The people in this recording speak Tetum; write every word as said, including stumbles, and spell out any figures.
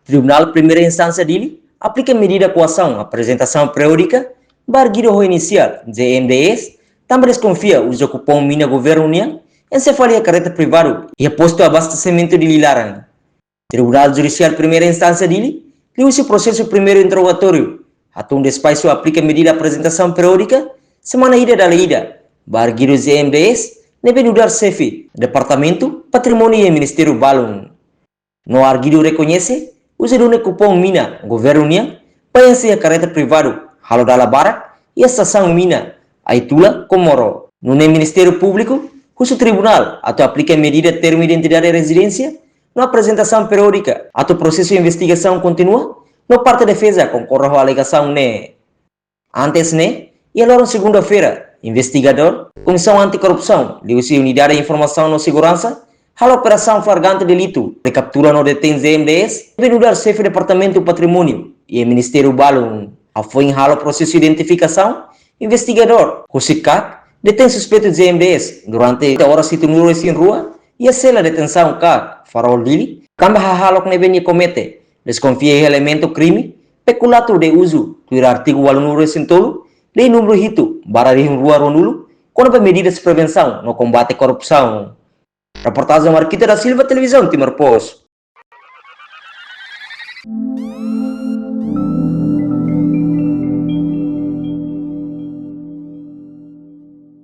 Tribunál Primeira Instánsia Dili aplika medida koasaun aprezentasaun periódika ba arguidu ho inisiál J M D S, tanba deskonfia uza kupaun mina governu nian ensefalia karreta privadu iha postu abastesimentu Dili laran. Tribunál Judisiál Primeira Instánsia Dili, liuhusi prosesu primeiru interrogatóriu, hato'o despaxu aplika medida aprezentasaun periódika semana ida dala ida ba arguidu J M D S ne'ebé nu'udar xefe Departamentu Patrimóniu iha ministériu balun. No arguidu rekoñese uza duni kupaun mina governu nian ba enxe iha karreta privadu, halo dala barak iha estasaun mina Aitula, Comoro. Nune'e Ministériu Públiku husu tribunál atu aplika medida termu identidade rezidénsia no aprezentasaun periódika atu prosesu investigasaun kontinua, no parte defeza konkorda ho alegasaun ne'e. Antes ne'e, iha loron segunda-feira, investigadór Komisaun Antikorrupsaun liuhusi Unidade Informasaun no Seguransa halo operasaun flagrante delitu, rekaptura no detein J M D S ne'ebé nu'udar xefe Departamentu Patrimóniu iha ministériu balun. Hafoin halo prosesu identifikasaun, investigadór husi KAK detein suspeitu J M D S durante oras hitunulu resin rua iha sela detensaun KAK Farol Dili, tanba hahalok ne'ebé nia komete deskonfia iha elementu krime peculado de uso, tuir artigu ualunulu resin tolu Lei númeru hitu barra rihun rua ruanulu, kona-ba medidas prevensaun no kombate korrupsaun. Reportajen Marquito da Silva, Televizaun Timor Post.